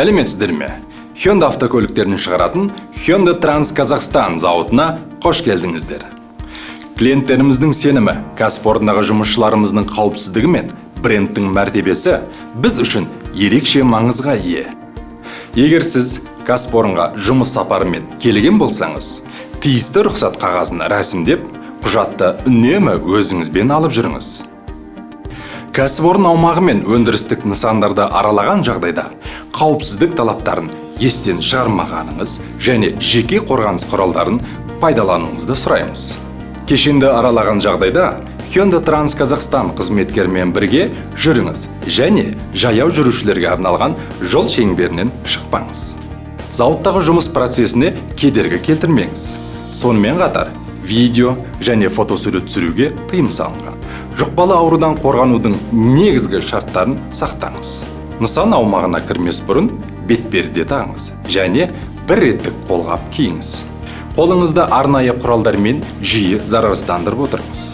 Сәлеметсіздер ме? Hyundai автокөліктерін шығаратын Hyundai Trans Қазақстан зауытына қош келдіңіздер. Клиенттеріміздің сенімі, кәсіпорындағы жұмысшыларымыздың қауіпсіздігі мен брендтің мәртебесі біз үшін ерекше маңызға ие. Егер сіз кәсіпорынға жұмыс сапарымен келген болсаңыз, тиісті рұқсат қағазын рәсімдеп, құжатты үнемі өзіңізбен алып жүріңіз. Кәсіпорын аумағы мен өндірістік нысандарды аралаған жағдайда қауіпсіздік талаптарын естен шығармағаныңыз және жеке қорғаныс құралдарын пайдалануыңызды сұраймыз. Кешенді аралаған жағдайда Hyundai Trans Қазақстан қызметкерімен бірге жүріңіз және жаяу жүрушілерге арналған жол шеңберінен шықпаңыз. Зауыттағы жұмыс процесіне кедергі келтірмеңіз. Сонымен қатар, видео және фотосурет түсіруге тыйым салынған. Жұқпалы аурудан қорғанудың негізгі шарттарын сақтаңыз. Нысан аумағына кірмес бұрын бетперде тағыңыз және бір реттік қолғап киіңіз. Қолыңызды арнайы құралдармен жиі зарарсыздандырып отырыңыз.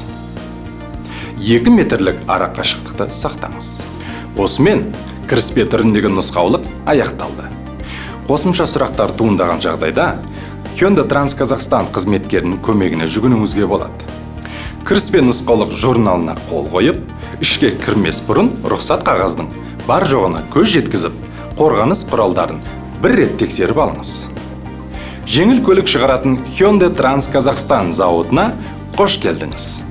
2 метрлік ара қашықтықты сақтаңыз. Осымен кіріспе түріндегі нұсқаулық аяқталды. Қосымша сұрақтар туындаған жағдайда Hyundai Trans Қазақстан қызметкерінің көмегіне жүгінуіңізге болады. Кіріспе нұсқаулық журналына қол қойып, ішке кірмес бұрын рұқсат қағаздың бар жоғына көз жеткізіп, қорғаныс құралдарын бір рет тексеріп алыңыз. Жеңіл көлік шығаратын Hyundai Trans Қазақстан зауытына қош келдіңіз.